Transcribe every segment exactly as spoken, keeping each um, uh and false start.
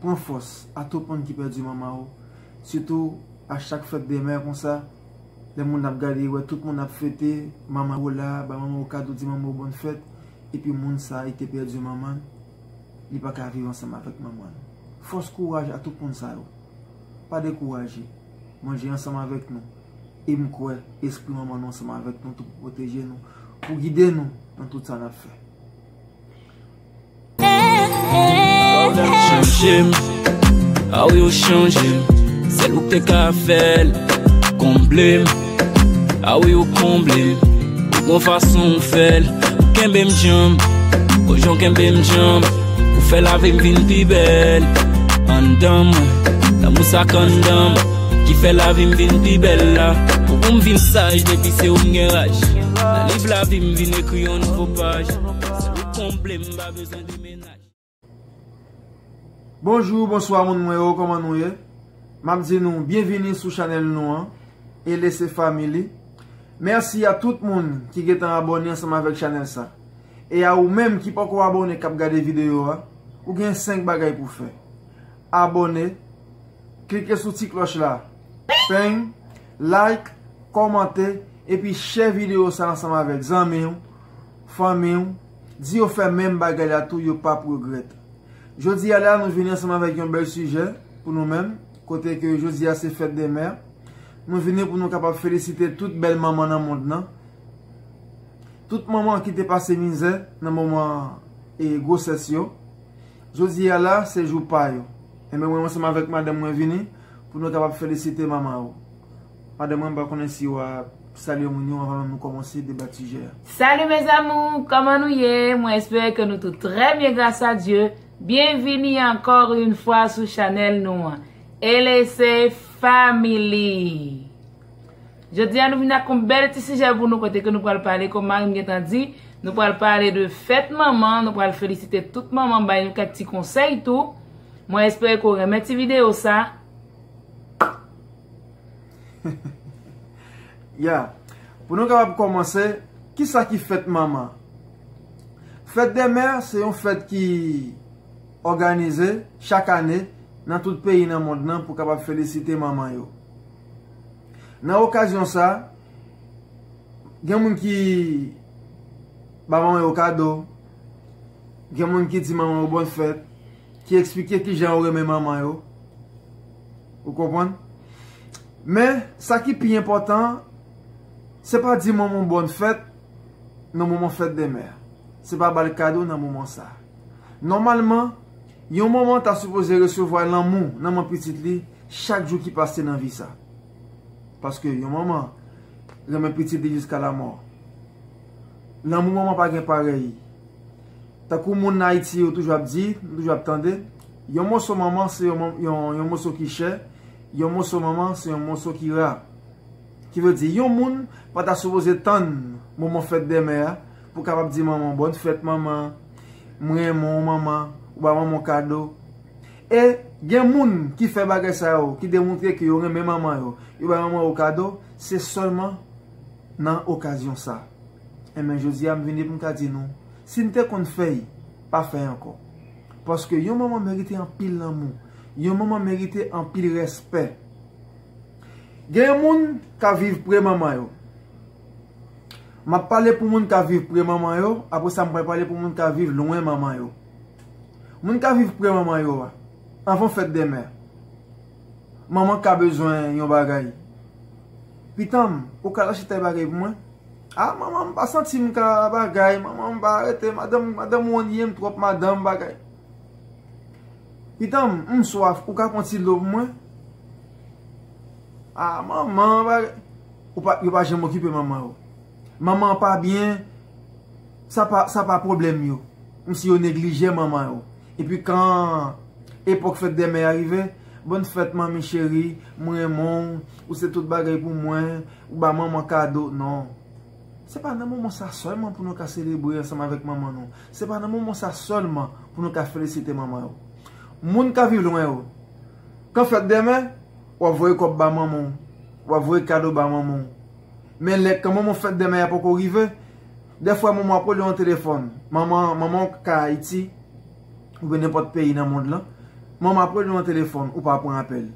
Pran fòs a tout moun ki pèdi manman yo. Sitou a chak fèt de mè konsa, lè moun ap gade, wè tout moun ap fete, manman yo la, ba manman yo kado, di manman yo bòn fèt, epi moun sa a, li te pèdi manman l, li pa ka viv ansanm avèk manman l. Fòs, kouraj a tout moun sa yo. Pa dekouraje. Bondye ansanm avèk nou. E m kwè espri manman nou ansanm avèk nou tou pou pwoteje nou, pou gide nou nan tout sa n ap fè. Chanje m, a wi ou chanje m. Sèl ou k te ka fè l, konble m. A wi ou konble m. Ou gon fason ou fè l. Ou kenbe m djanm, o jan w kenbe m djanm. Ou fè lavi m vin pi bèl anndan mwen. Lanmou sa k anndan m ki fè lavi m vin pi bèl la. Pou ou m vin saj depi se ou m gen raj. Nan liv lavi m vin ekri yon nouvo paj. Sèl ou konble m, m pa bezwen demenaj. Bonjou, bonswa moun mwen yo, kòman nou ye? M ap di nou byenvini sou chanèl nou an, Elese Family. Mèsi a tout moun ki gentan abòne ansanm avèk chanèl sa. E a ou menm ki poko abòne k ap gade videyo a, ou gen senk bagay pou fè. Abòne, klike sou ti klòch la, peng, like, kòmante, epi share videyo sa ansanm avèk zanmi w, fanmi w, di yo fè menm bagay la tou, yo p ap regrèt. Jodi a la, nou vini ansanm avèk yon bèl sijè pou nou menm, kote ke jodi a se fèt de mè. Nou vini pou nou kapab felisite tout bèl manman nan mond lan. Tout manman ki te pase mizè nan moman e gwosès yo. Jodi a la, se jou pa yo. Enben, mwen ansanm avèk madanm mwen vini pou nou kapab felisite manman yo. Madanm mwen, m pa konnen si w a salye moun yo anvan menm nou kòmanse deba sijè a. Salut mes amours, comment nous y est? Moi espère que nous tout très bien grâce à Dieu. Bienvenue encore une fois sou chanèl nou an. Elese Family. Jodi a nou vin ak yon bèl ti sijè pou nou kote ke nou pral pale, kòm mari m gentan di, nou pral pale de fèt manman, nou pral felisite tout manman, bay nou kèk ti konsèy tou. Mwen espere ke w renmen ti videyo sa. Ya, pou nou kapab kòmanse, kisa ki fèt manman? Fèt de mè se yon fèt ki òganize chak ane nan tout peyi nan mond lan pou kapab felisite manman yo. Nan okazyon sa, gen moun ki ba manman yo kado, gen moun ki di manman yo bòn fèt, ki eksplike kijan yo renmen manman yo. Ou konprann? Men, sa ki pi enpòtan, se pa di manman w bòn fèt nan moman fèt de mè. Se pa ba l kado nan moman sa. Nòmalman, yon manman ta sipoze resevwa lanmou nan men pitit li chak jou ki pase nan vi sa. Paske yon manman renmen pitit li jiska lamò. Lanmou manman pa gen parèy. Tankou moun Ayiti yo toujou ap di, nou toujou ap tande, yon moso manman se yon, yon, yon moso ki chè, yon moso manman se yon moso ki ra. Ki vle di, yon moun pa ta sipoze tann moman fèt de mè a pou kapab di manman, bòn fèt manman, m renmen w manman, ou ba manman w kado. E gen moun ki fè bagay sa yo, ki demontre ke yo renmen manman yo, yo ba manman yo kado, se sèlman nan okazyon sa. Enben, jodi a, m vini pou m ka di nou, si n te konn fè y, pa fè y ankò. Paske yon manman merite anpil lanmou. Yon manman merite anpil respè. Gen moun ka viv pre manman yo. M ap pale pou moun ka viv pre manman yo, apre sa m pral pale pou moun ka viv lwen manman yo. Moun ka viv pre manman yo a, anvan fèt de mè, manman ka bezwen yon bagay. Pitanm, ou ka al achte tèl bagay pou mwen? A, manman, m pa santi m ka bagay, manman, m pa rete, madanm, madanm ou annye m twòp, madanm, bagay. Pitanm, m swaf, ou ka pran ti dlo pou mwen? A, manman, bagay. Ou pa, yo pa janm okipe manman yo. Manman an pa byen, sa pa, sa pa pwoblèm yo. Kòmsi yo neglije manman yo. Epi kan epòk fèt de mè a rive, bòn fèt manmi cheri, m renmen w, ou se tout bagay pou mwen, ou ba manman kado, non. Se pa nan moman sa sèlman pou nou ka selebre ansanm avèk manman nou. Se pa nan moman sa sèlman pou nou ka felisite manman yo. Moun ka viv lwen yo. Kan fèt de mè, w ap voye kòb ba manman w, w ap voye kado ba manman w. Men lè kan moman fèt de mè a poko rive, dèfwa manman w ap rele w nan telefòn. Manman, manman w ka Ayiti, oubyen nenpòt peyi nan mond lan. Manman ap rele w nan telefòn, ou pa pran apèl.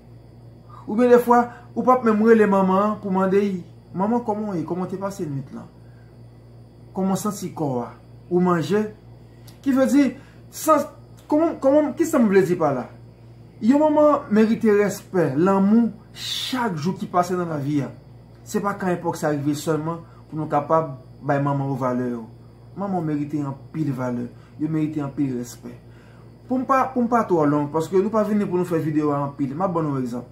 Oubyen defwa, ou p ap menm rele manman an pou mande l, "Manman, kòman w ye? Kòman w te pase nwit lan? Kòman w santi kò a? Ou manje?" Ki vle di, sans, kòman, kòman, kisa m vle di pa la? Yon manman merite respè, lanmou, chak jou ki pase nan lavi a. Se pa kan epòk sa rive sèlman pou nou kapab bay manman yo valè yo. Manman yo merite anpil valè, yo merite anpil respè. Pou m pa, pou m pa twò long, paske nou pa vini pou nou fè videyo a anpil, m ap ban nou egzanp.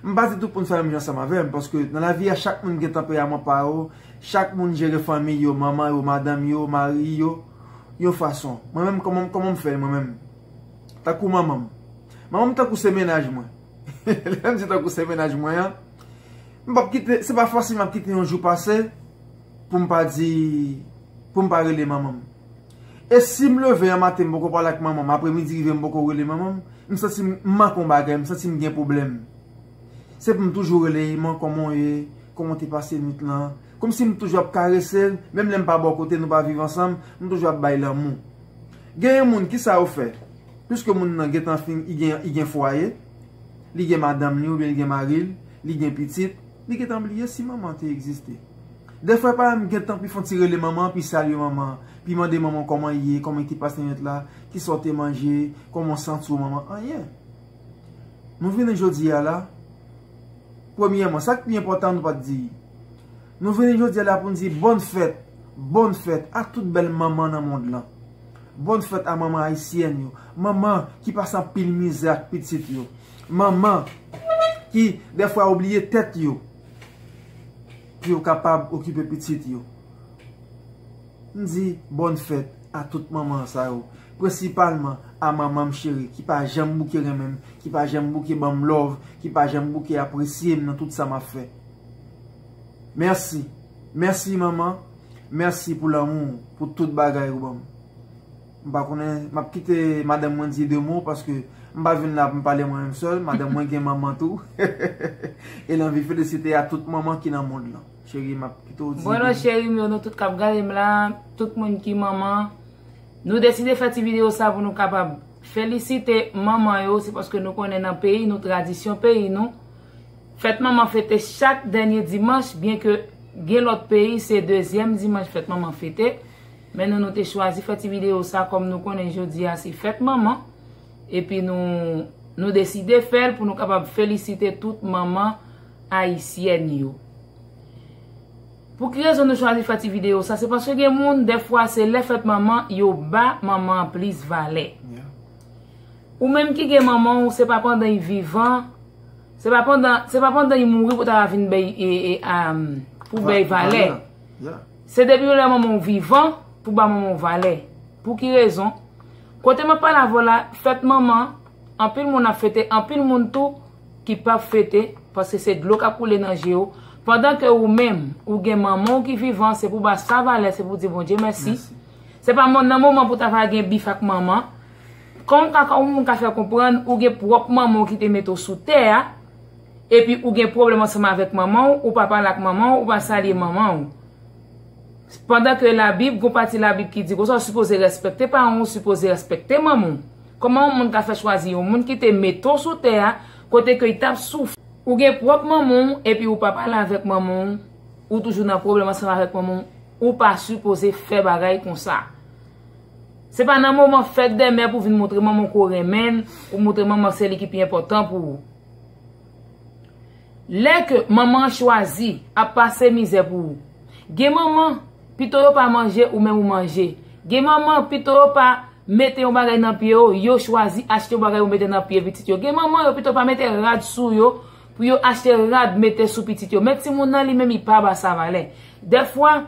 M pa di tout moun fè menm jan ansanm avè m, paske nan lavi a, chak moun gen tanperaman pa yo, chak moun jere fanmi yo, manman yo, madanm yo, mari yo, yon fason. Mwen menm, kòman, kòman m fè l, mwen menm? Tankou manman m. Manman m tankou se mennaj mwen. Lè m di tankou se mennaj mwen an, m p ap kite, se pa fasil m ap kite yon jou pase pou m pa di, pou m pa rele manman m. E si m leve yon maten, m poko pale ak manman m, apremidi rive, m poko rele manman m, m santi m, m manke yon bagay, m santi m gen pwoblèm. Se pou m toujou rele l, "Man, kòman w ye? Kòman w te pase nwit lan?" Kòmsi m toujou ap karese l, menm lè m pa bò kote, nou pa viv ansanm, m toujou ap bay lanmou. Gen yon moun, kisa yo fè? Piske moun nan gentan fin, li gen, li gen fwaye, li gen madanm li oubyen li gen mari l, li gen pitit, li gentan bliye si manman an te egziste. Defwa, pa m gentan pi fon ti rele manman an, pi salye manman an, pi mande manman kòman l ye, kòman l te pase nwit la, kisa w te manje, kòman w santi w, manman, anyen. Nou vini jodi a la, premyèman, sa k pi enpòtan nou pa t di. Nou vini jodi a la pou n di bòn fèt, bòn fèt a tout bèl manman nan mond lan. Bòn fèt a manman ayisyèn yo, manman ki pase anpil mizè ak pitit yo, manman ki defwa oubliye tèt yo pou yo kapab okipe pitit yo. M di bòn fèt a tout manman sa yo, prensipalman a manman m cheri ki pa janm bouke renmen m, ki pa janm bouke ban m love, ki pa janm bouke apresye m nan tout sa m ap fè. Mèsi. Mèsi manman. Mèsi pou lanmou w, pou tout bagay ou ban m. M pa konnen, m ap kite madanm mwen di de mo paske m pa vin la pou m pale mwen menm sèl. Madanm mwen gen manman tou. E l anvi felisite a tout manman ki nan mond lan. Cheri, m ap kite w di. Bon, non, cheri m yo, nou tout k ap gade m la, tout moun ki manman, nou deside fè ti videyo sa pou nou kapab felisite manman yo. Se paske nou konnen nan peyi nou, tradisyon peyi nou, fèt manman fete chak dènye dimanch, byenke gen lòt peyi, se dezyèm dimanch fèt manman fete. Men nou, nou te chwazi fè ti videyo sa, kòm nou konnen jodi a se fèt manman. Epi nou, nou deside fè l pou nou kapab felisite tout manman ayisyèn yo. Pou ki rezon nou chwazi fè ti videyo sa? Se paske gen moun, dèfwa, se lè fèt manman, yo ba manman an plis valè. Yeah. Ou menm ki gen manman w, se pa pandan l vivan, se pa pandan, se pa pandan l mouri pou w ta va vin bay, e, e, am, pou bay valè. Yeah. Se depi lè manman w vivan, pou ba manman w valè. Pou ki rezon? Kote m ap pale avè w la, fèt manman, anpil moun ap fete, anpil moun tou ki p ap fete, paske se dlo k ap koule nan je w. Pandan ke ou menm, ou gen manman w ki vivan, se pou ba sa valè, se pou di Bondye mèsi. Mèsi. Se pa mo-, nan moman pou ta va gen bif ak manman. Kòm ka, kòm moun ka fè konprann, ou gen pwòp manman w ki te mete w sou tè a, epi ou gen pwoblèm ansanm avèk manman w, ou pa pale ak manman w, ou pa salye manman w. Pandan ke Labib, gon pati Labib ki di konsa, ou sipoze respekte paran w, ou sipoze respekte manman w. Kòman yon moun ka fè chwazi yon moun ki te mete w sou tè a, kote ke l t ap soufri? Ou gen pwòp manman w, epi ou pa pale avèk manman w, ou toujou nan pwoblèm ansanm avèk manman w, ou pa sipoze fè bagay konsa. Se pa nan moman fèt dè mè pou vin montre manman w ke w renmen l, ou montre manman w se li ki pi enpòtan pou ou. Lè ke manman an chwazi ap pase mizè pou ou, gen manman, pito yo pa manje, ou menm ou manje. Gen manman, pito yo pa mete yon bagay nan pye yo, yo chwazi achte yon bagay pou mete nan pye pitit yo. Gen manman, yo pito pa mete rad sou yo, pou yo achte rad mete sou pitit yo. Men timoun nan li menm, li pa ba sa valè. Dèfwa,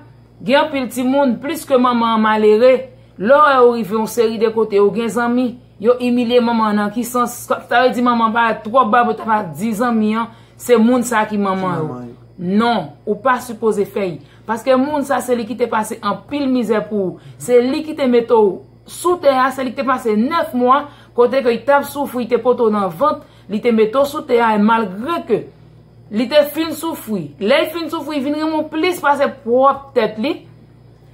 gen anpil timoun, plis ke manman an malere, lè w wè yo rive yon seri de kote, yo gen zanmi, yo imilye manman an. Nan ki sans? Sa vle di manman an parèt twò ba pou ta va di zanmi an, se moun sa ki manman yo. Ki manman yo. Non, ou pa sipoze fè l. Paske moun sa, se li ki te pase anpil mizè pou ou. Se li ki te mete w sou tè a, se li ki te pase nèf mwa, kote ke li t ap soufri, li te pote w nan vant, li te mete w sou tè a, e malgre ke li te fin soufri, lè li fin soufri, li vin renmen w plis pase pwòp tèt li,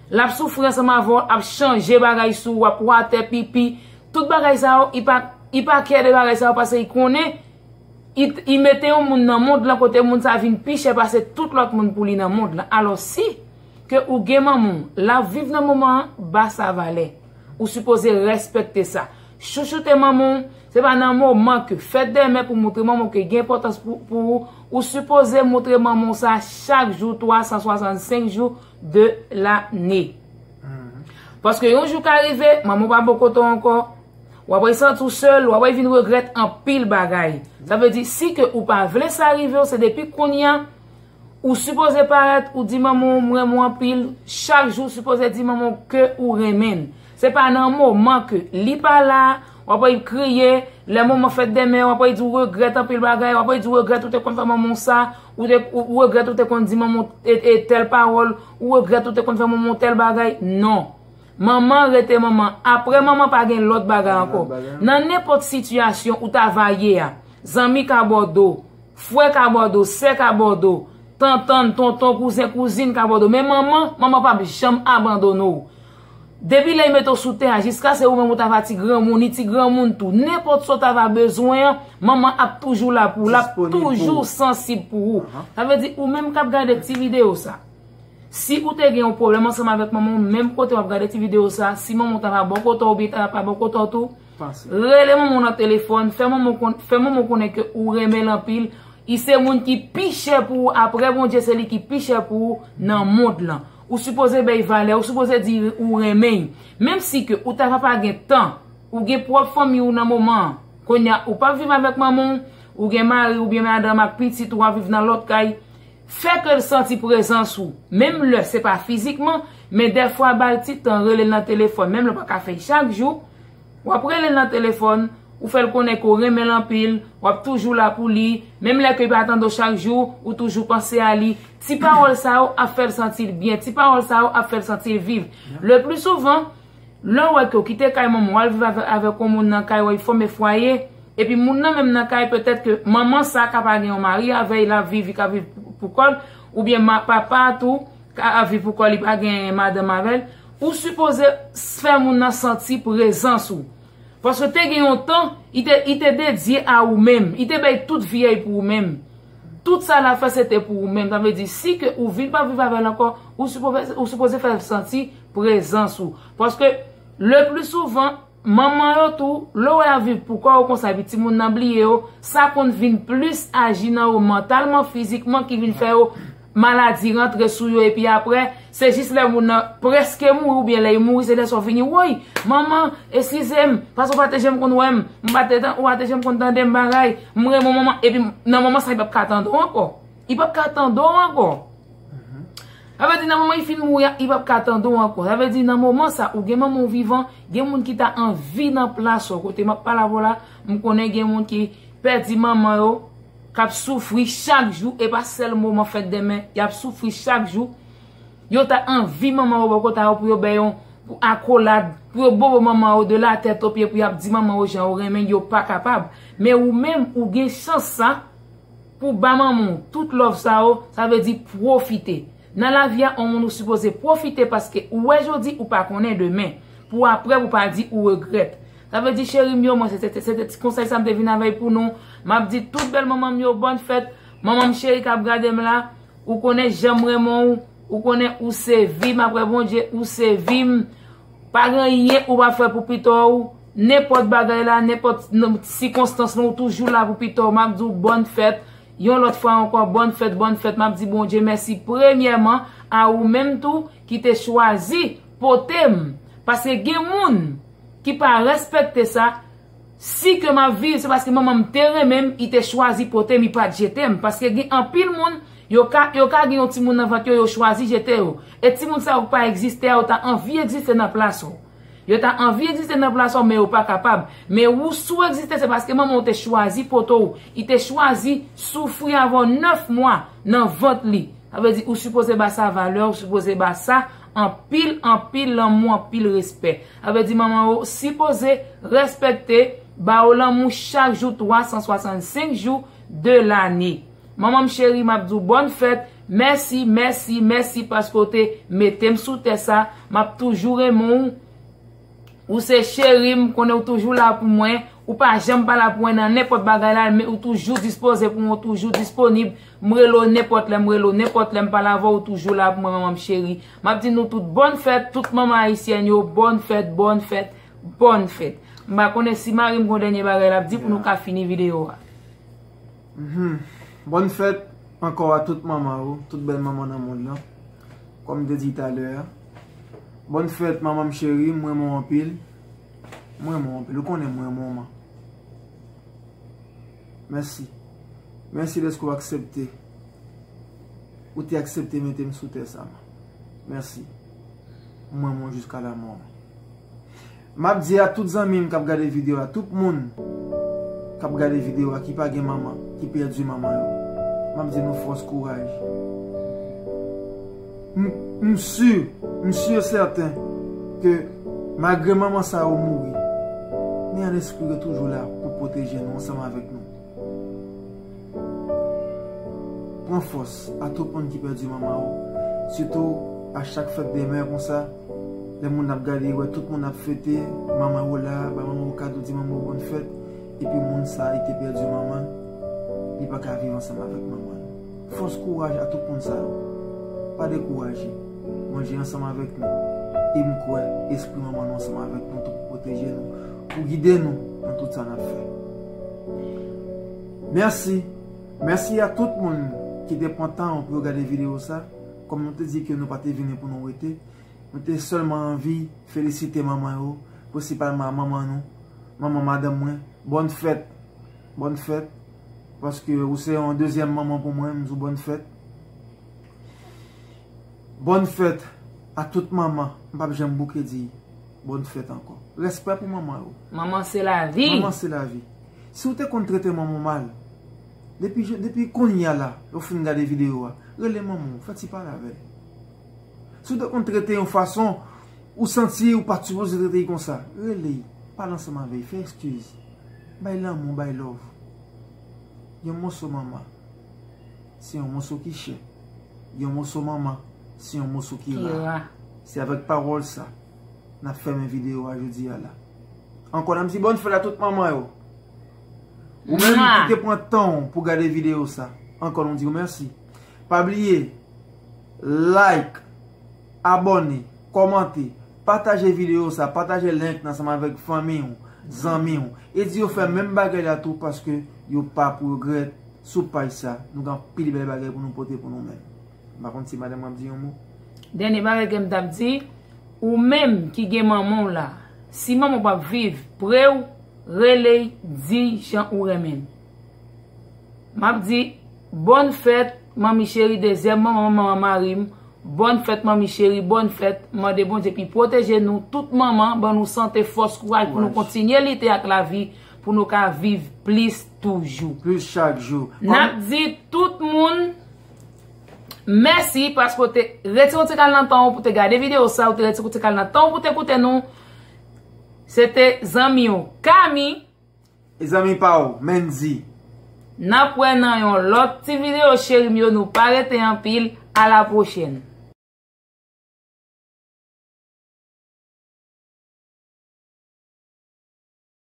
l ap soufri ansanm avè w, ap chanje bagay sou ou, ap watè, pipi, tout bagay sa yo, li pa, I pa kè de bagay sa yo paske i konnen i, i mete yon moun nan mond lan kote moun sa vin pi chè pase tout lòt moun pou li nan mond lan. Alò si ke ou gen manman w, l ap viv nan moman an, ba sa valè. Ou sipoze respekte sa. Chouchoute manman w, se pa nan moman ke fèt dè mè pou montre manman w ke gen enpòtans pou, pou ou, ou sipoze montre manman w sa chak jou, twa san swasannsenk jou de lane. Paske yon jou ka rive, manman w pa bò kote w ankò, w ap santi w sèl, w ap vin regrèt anpil bagay. Sa vle di, si ke ou pa vle sa rive w, se depi kounye a, ou sipoze parèt, ou di manman w, "M renmen w anpil." Chak jou, ou sipoze di manman w ke ou renmen l. Se pa nan moman ke li pa la, w ap kriye, lè moman fèt dè mè, w ap di w regrèt anpil bagay, w ap di w regrèt ou te konn fè manman w sa, ou te, ou, ou regrèt ou te konn di manman w e, e tèl pawòl, ou regrèt ou te konn fè manman w tèl bagay. Non. Manman rete manman. Apre manman pa gen lòt bagay ankò. Nan nenpòt sitiyasyon ou ta va ye a, zanmi ka bò do, frè ka bò do, sè ka bò do, tantann, tonton, kouzen, kouzin ka bò do. Men manman, manman p ap janm abandone w. Depi lè y mete w sou tè a, jiska se ou menm ou ta va ti granmoun, li ti granmoun tou. Nenpòt sa w ta va bezwen an, manman ap toujou la pou ou, l ap toujou sansib pou ou. Sa vle di, ou menm k ap gade ti videyo sa, si ou te gen yon pwoblèm ansanm avèk manman w, menm kote w ap gade ti videyo sa, si manman w ta va bò kote w oubyen ta pa bò kote w tou, rele manman w nan telefòn, fè manman w konn, fè manman w konnen ke ou renmen l anpil. Li se moun ki pi chè pou ou, apre Bondye, se li ki pi chè pou ou nan mond lan. Ou sipoze bay valè, ou sipoze di ou renmen l. Menm si ke ou ta va pa gen tan, ou gen pwòp fanmi w nan moman an. Kounye a, ou p ap viv avèk manman w, ou gen mari oubyen madanm ak pitit, ou ap viv nan lòt kay. Fè ke l santi prezans ou. Menm lè se pa fizikman, men dèfwa ba l ti tan, rele l nan telefòn. Menm lè w pa ka fè l chak jou, w ap rele l nan telefòn, ou fè l konnen ke w renmen l anpil, w ap toujou la pou li. Menm lè ke l pa tande w chak jou, ou toujou panse a li. Ti pawòl sa yo ap fè l santi l byen. Ti pawòl sa yo ap fè l santi l viv. Le pli souvan, lè w wè ke w kite kay manman w, w al viv avè, avèk yon moun nan kay, w ap fòme fwaye, epi moun nan menm nan kay, petèt ke manman sa ka pa gen yon mari avè l, l ap viv, li ka viv pou, pou kò l, oubyen ma, papa a tou ka ap viv pou kò l, li pa gen madanm avè l, ou sipoze fè moun nan santi prezans ou. Paske te gen yon tan, li te, li te dedye a ou menm, li te bay tout vi a l pou ou menm. Tout sa l ap fè, se te pou ou menm. Sa vle di, si ke ou vin pa viv avè l ankò, ou sipoze, ou sipoze fè l santi prezans ou. Paske, le pli souvan, manman yo tou, lè w wè y ap viv pou kò yo konsa, epi timoun nan bliye yo, sa konn vin plis aji nan yo mantalman, fizikman, ki vin fè yo maladi rantre sou yo, epi apre, se jis lè moun nan prèske mouri, oubyen lè l mouri, se lè sa w vini, "Woy, manman, eskize m, paske w pa te janm konn wè m, m pa te tan, ou pa te janm konn tande m bagay, m renmen w manman," epi nan moman sa, li p ap ka tande w ankò. Li p ap ka tande w ankò. Sa vle di, nan moman li fin mouri a, li p ap ka tande w ankò. Sa vle di, nan moman sa, ou gen manman w vivan, gen moun ki ta anvi nan plas ou. Kote m ap pale avè w la, m konnen gen moun ki pèdi manman yo, k ap soufri chak jou, e pa sèl moman fèt dè mè, y ap soufri chak jou. Yo ta anvi manman yo bò kote a yo pou yo bay yon, pou akolad, pou yo bobo manman yo de la tèt o pye, pou y ap di manman yo jan yo renmen l, yo pa kapab. Men ou menm, ou gen chans sa, pou ba manman w tout love sa yo, sa vle di pwofite. Nan lavi a, yon moun ou sipoze pwofite paske ou wè jodi, ou pa konnen demen. Pou apre, pou pa di ou regrèt. Sa vle di, cheri m yo, mwen, se, se, se, se ti konsèy sa m te vin avè l pou nou. M ap di tout bèl manman m yo, bòn fèt. Manman m cheri k ap gade m la, ou konnen jan m renmen w, ou konnen ou se vi m, apre Bondye, ou se vi m. Pa gen anyen ou pa fè pou pito w. Nenpòt bagay la, nenpòt n-, sikonstans lan, ou toujou la pou pito w. M ap di w bòn fèt. Yon lòt fwa ankò, bòn fèt, bòn fèt. M ap di Bondye mèsi premyèman a ou menm tou ki te chwazi pote m. Paske gen moun ki pa respekte sa. Si ke m ap viv, se paske manman m te renmen m, li te chwazi pote m, li pa t jete m. Paske gen anpil moun, yo ka, yo ka gen yon timoun nan vant yo, yo chwazi jete yo. E timoun sa yo pa egziste a, yo ta anvi egziste nan plas ou. Yo ta anvi egziste nan plas ou, men yo pa kapab. Men ou, si w egziste, se paske manman w te chwazi pote w. Li te chwazi soufri avè w nèf mwa nan vant li. Sa vle di, ou sipoze ba sa valè, ou sipoze ba sa anpil, anpil lanmou, anpil respè. Sa vle di, manman yo sipoze respekte, ba yo lanmou chak jou, twa san swasannsenk jou de lane. Manman m cheri, m ap di w bòn fèt. Mèsi, mèsi, mèsi paske w te mete m sou tè sa. M ap toujou renmen w. Ou se cheri m, konnen w toujou la pou mwen. Ou pa janm pa la pou mwen nan nenpòt bagay la, men ou toujou dispoze pou mwen, ou toujou disponib. M rele w nenpòt lè, m rele w nenpòt lè, m pale avè w, ou toujou la pou mwen, manman m cheri. M ap di nou tout bòn fèt, tout manman ayisyèn yo, bòn fèt, bòn fèt, bòn fèt. M pa konnen si mari m gon dènye bagay l ap di pou nou ka fini videyo a. Bòn fèt ankò a tout manman yo, tout bèl manman nan mond lan. Kòm m te di talè a. Bòn fèt, manman m cheri, m renmen w anpil. M renmen w anpil. Ou konnen m renmen w, man. Mèsi. Mèsi dèske w aksepte. Ou te aksepte mete m sou tè sa, man. Mèsi. M renmen w jiska lamò, man. M ap di a tout zanmi m k ap gade videyo a, tout moun k ap gade videyo a ki pa gen manman, ki pèdi manman yo, m ap di nou fòs, kouraj. M, m si, m si e sèten ke malgre manman sa yo mouri, men lespri yo toujou la pou pwoteje nou ansanm avèk nou. Pran fòs a tout moun ki pèdi manman yo, sitou a chak fèt de mè konsa, lè moun ap gade, wè tout moun ap fete, manman yo la, bay manman yo kado, di manman yo bòn fèt, epi moun sa a, li te pèdi manman l, li pa ka viv ansanm avèk manman l. Fòs, kouraj a tout moun sa yo. Pa dekouraje. Bondye ansanm avèk nou. E m kwè espri manman nou ansanm avèk nou tou pou pwoteje nou, pou gide nou nan tout sa n ap fè. Mèsi. Mèsi a tout moun ki te pran tan pou yo gade videyo sa. Kòm nou te di ke nou pa te vini pou nou rete, nou te sèlman anvi felisite manman yo, prensipalman manman nou, manman madanm mwen. Bòn fèt. Bòn fèt. Paske ou se yon dezyèm manman pou mwen, m di w bòn fèt. Bòn fèt a tout manman. M p ap janm bouke di bòn fèt ankò. Respè pou manman yo. Manman se lavi. Manman se lavi. Si w te konn trete manman w mal, depi, depi kounye a la, lè w fin gade videyo a, rele manman w, fè ti pale avè l. Si w te konn trete yon fason, ou santi ou pa t sipoze trete l konsa, rele l, pale ansanm avè l, fè eskiz. Bay lanmou, bay love. Yon moso manman se yon moso ki chè. Yon moso manman se yon moso ki ra. Se avèk pawòl sa n ap fèmen videyo a jodi a la. Ankò n ap di bòn fèt a tout manman yo. Ou menm ki te pran tan w pou gade videyo sa, ankò nou di w mèsi. Pa bliye, like, abòne, kòmante, pataje videyo sa, pataje link nan ansanm avèk fanmi w, zanmi w, e di yo fè menm bagay la tou paske yo p ap regrèt. Sou paj sa, nou gen anpil bèl bagay pou nou pote pou nou menm. M pa konn si madanm w ap di yon mo. Dènye bagay ke m t ap di, ou menm ki gen manman w la, si manman w p ap viv pre w, rele l, di jan ou renmen l. M ap di, bòn fèt, manmi cheri, dezyèm manman, manman mari m, bòn fèt, manmi cheri, bòn fèt, mande Bondye pou l pwoteje nou, tout manman, ban nou sante, fòs, kouraj pou nou kontinye lite ak lavi, pou nou ka viv plis toujou. Plis chak jou. N ap di tout moun mèsi paske w te retire w ti kal nan tan w pou te gade videyo sa, w te retire w ti kal nan tan w pou te koute nou. Se te zanmi w, Kami. E zanmi pa w, Mendy. N ap wè nan yon lòt ti videyo, cheri m yo, nou pa rete anpil. A la pwochèn.